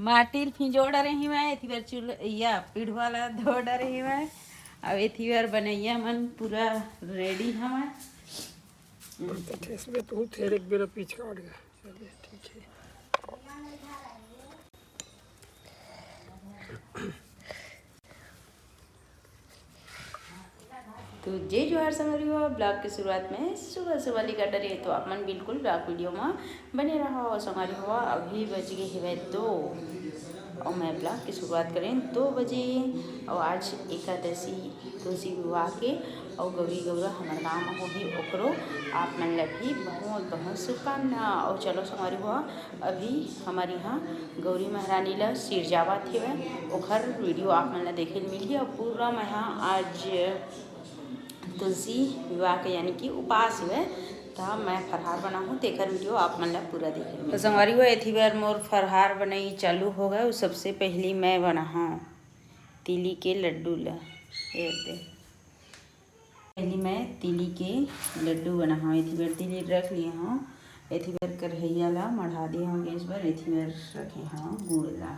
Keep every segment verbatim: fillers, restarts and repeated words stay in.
माटी ल फिंजो डरे ही मैं, एथी बर चूल्हा या पीढ़वा ला धो डरे ही मैं। अब एथी बर बनैया मन पूरा ready हवय। इसमें तू फिर एक बेरा पीछ काट गया। चलिए, ठीक है। तो जय जोहार संगवारी हो, vlog के शुरुआत में सुबह सुबह लिखा डरे, तो आप मन बिल्कुल vlog video में बने रहो। और संगवारी हो, अभी बज गए हवे दो और मैं vlog की शुरुआत करें दो बजे। और आज एकादशी, तुलसी विवाह के, और गौरी गौरा हमारे गाँव में होही, ओकरो आप मन ला भी बहुत बहुत शुभकामना। और चलो संगवारी हो, अभी हमर इहाँ गौरी महारानी ला सिरजावत हेवय, ओखर video आप मन ला देखे ल मिलही। अउ पूरा मैं ह आज तुलसी विवाह के यानी कि उपास हेवय, त मैं फरहार बनाहूँ, तेखर video आप मन ला पूरा देखे ल मिलही। तो संगवारी हो, एथी बर मोर फरहार बनई चालू हो गए। सबसे पहली मैं बनाहूँ तिली के लड्डू ला, ये दे। पहली मैं तिली के लड्डू बनाहूँ। एथी बर तिली रख लिए हूँ, एथी बर कढ़ैया ला मढ़ा दिए हूँ गैस पर, एथी बर रखे हूँ गुड़ ला।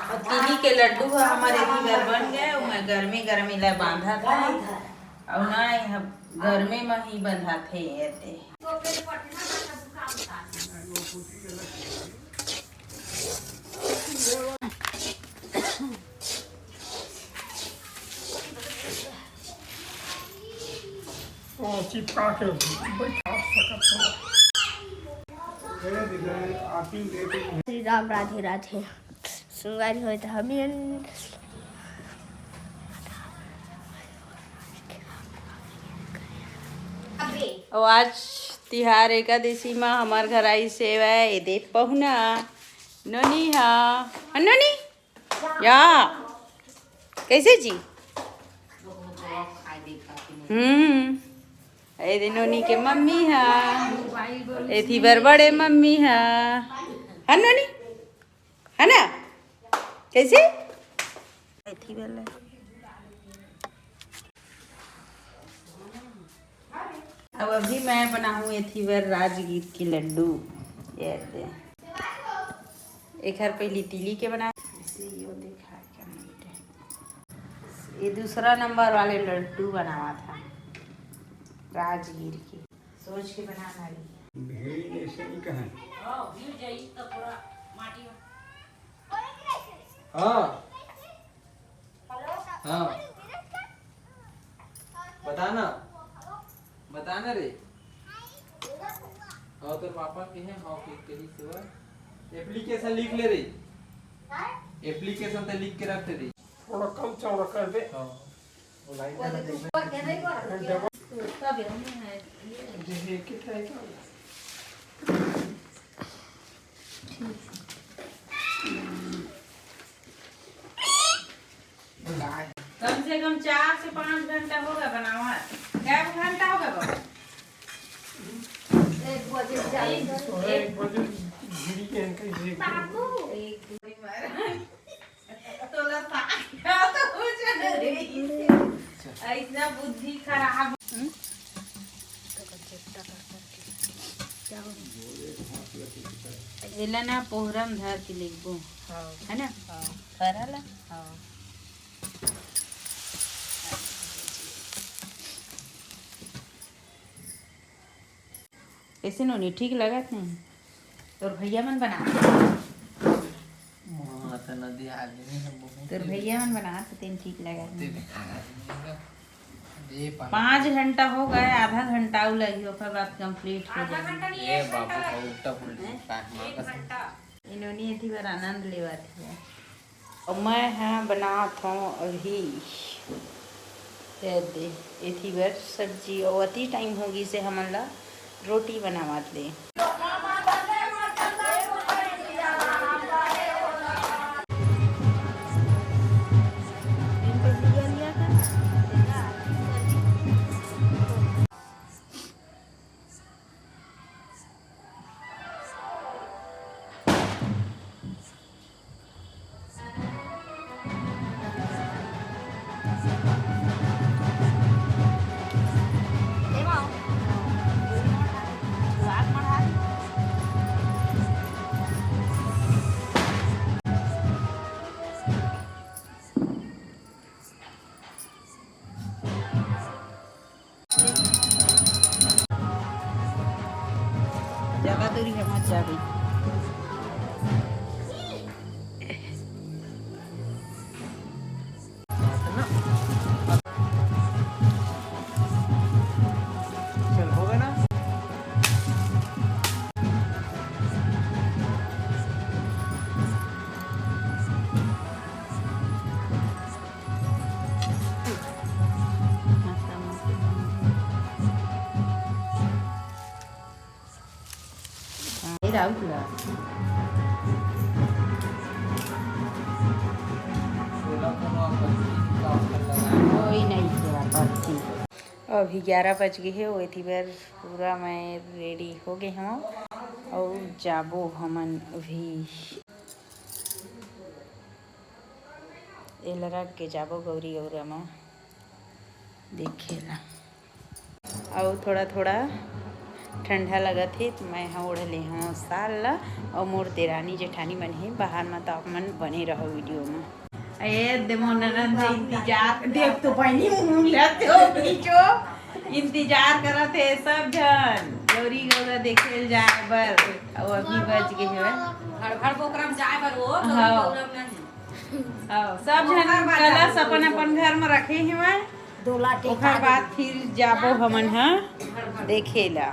अउ तिली के लड्डू ह हमर एती बर बन गए, अउ मैं गरमे गरमे ला बांधत हूँ। अउ ना, ये ह गरमे म ही बंधाथे एते। ओ, चिपका के बैठा सकत हो। श्री राम, राधे राधे। संगवारी हो, त हमी अउ आज तिहार एकादशी मा हमर घर आई सेवा, ए दे पहुना नोनी हा, हाँ, नोनी? या, कैसे जी? हम्म, ए दे नोनी के मम्मी हा, एथी बर बड़े मम्मी हा, हाँ नोनी? है ना? कैसे? एथी वाला। अब अभी मैं बनाहूँ एथी बर राजगीर के लड्डू। ये दे। एक हर पहली तिली के बनाए। इसे यो देखा क्या नहीं है। ये दूसरा नंबर वाले लड्डू बनावा था राजगीर के। सोच के बनाना रही। भीड़ ऐसे नहीं कहा। हाँ। हाँ। बताना। बताना रे। और तोर पापा के है, हाँ, के कही सेवा। एप्लीकेशन लिख ले रे। एप्लीकेशन ते लिख के रख दे रे। थोड़ा कम चौड़ा कर दे। हाँ। वो लाइन वो का तो देख। ऊपर के नहीं कर। डबल। तब ये नहीं है। ये देखिए कितना ही कम। कम से कम चार से पाँच घंटा होगा बनावा। कै घंटा होगा बाबा? एक बजे से चालू करो। एक बजे गिरी के इनका ये बाबू। एक गोली मारा। तोला पागल तो हो जा रही। ऐसा बुद्धि खराब। एला ना पोहरा म धर के लेगबो। हाँ। है ना? हाँ। फरा ला? हाँ। कैसे नोनी, ठीक लगत नहीं? तोर भैया मन बनात हे। हाँ, त नदी आदमी है बहुत। तोर भैया मन बनात हे, तेन ठीक लगत नहीं। पाँच घंटा हो गए, आधा घंटा अउ लगही, ओकर बाद complete हो जाही। ए बाबू, उल्टा पुल्टा हैं? का मांगत हे। ए नोनी एथी बर आनंद लेवत हे। अउ मैं ह बनात हौं अभी ये दे, एथी बर सब्जी, अउ अति टाइम हो गिस हे हमन ला रोटी बनावत ले। ज्यादा दूरी है, मत जा भाई। चल, हो गया ना? कोई नहीं तेरा पक्षी। अभी ग्यारह बज गे हे, ओथी बर पूरा मैं रेडी हो गे हौं। अउ जाबो हमन अभी, एला रख के जाबो गौरी गौरा म देखे ला। अउ थोड़ा थोड़ा ठंडा लगत हे, त मैं ह ओढ़ ले हौं साल ला। अउ मोर देरानी जेठानी मन हे बाहर म, त आप मन बने रहो वीडियो म। ए दे मोर ननद ह इंतजार, देख तो बहिनी मुंह ला तो खींचो, इंतजार करत हे सब झन गौरी गौरा देखे ल जाए बर। अउ अभी बज गे हवय। घर घर बोकरा म जाए बर वो, गौरी हाँ। गौरा म नहीं। हाँ, सब झन कलश अपन अपन घर म रखे हवय। ओखर बाद फिर जाबो हमन ह देखे ला।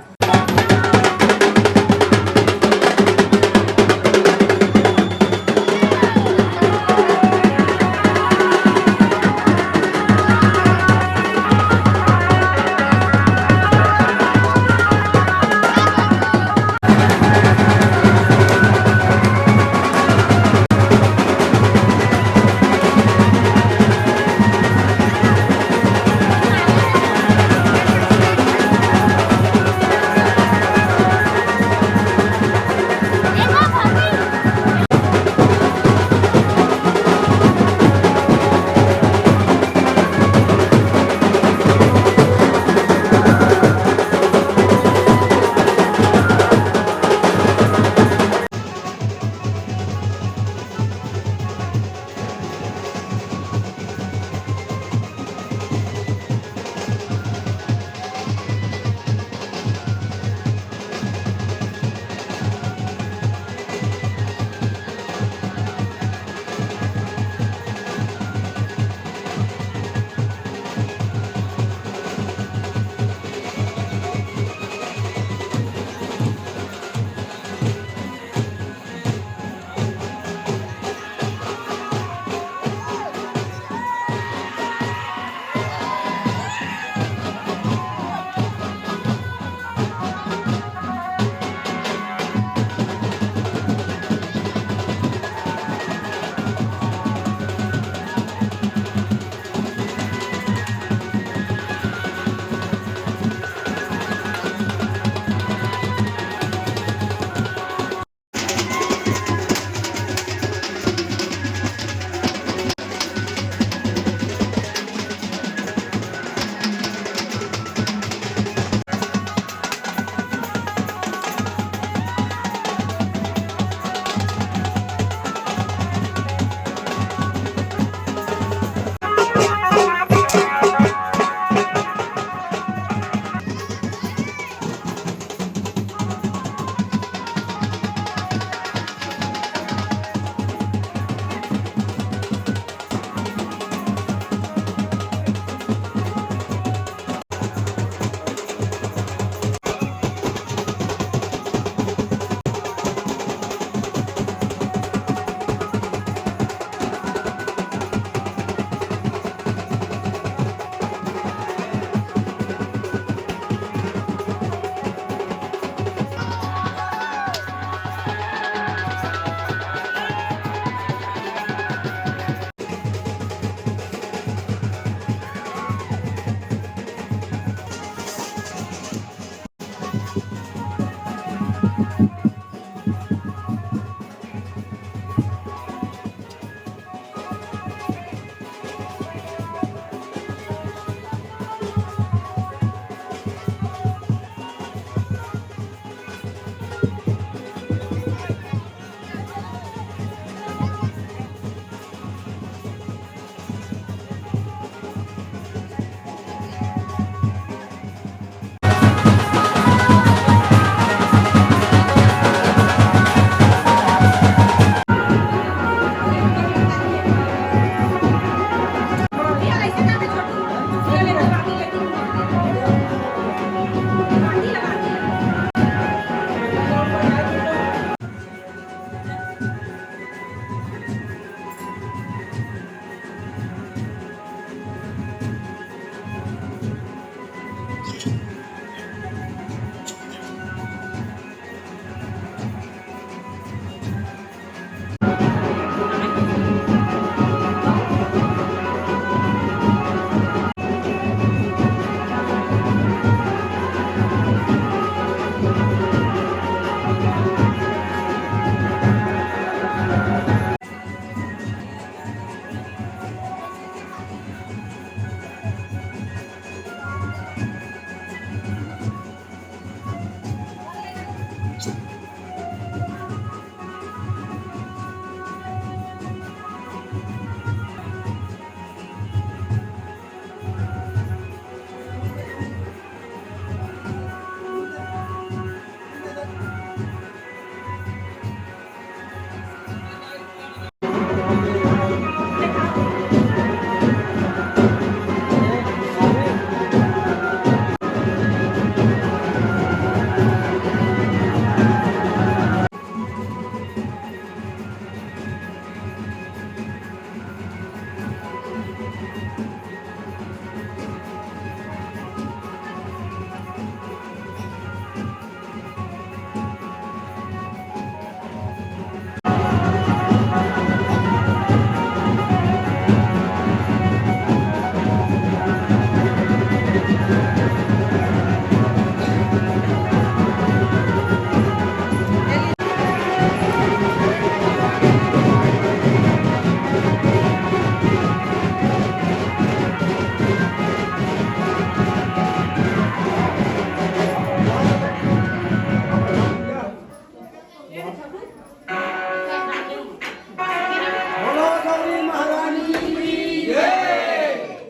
बोलो गौरी महारानी की जय।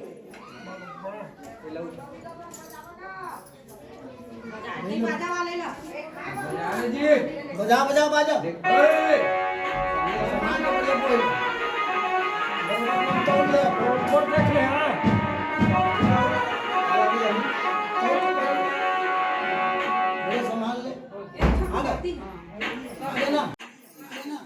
बजा, बजा, बाजा। संभाल ले। आ गया। आ गया ना? आ गया ना?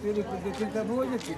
तेरे को देखे तब हो जाती।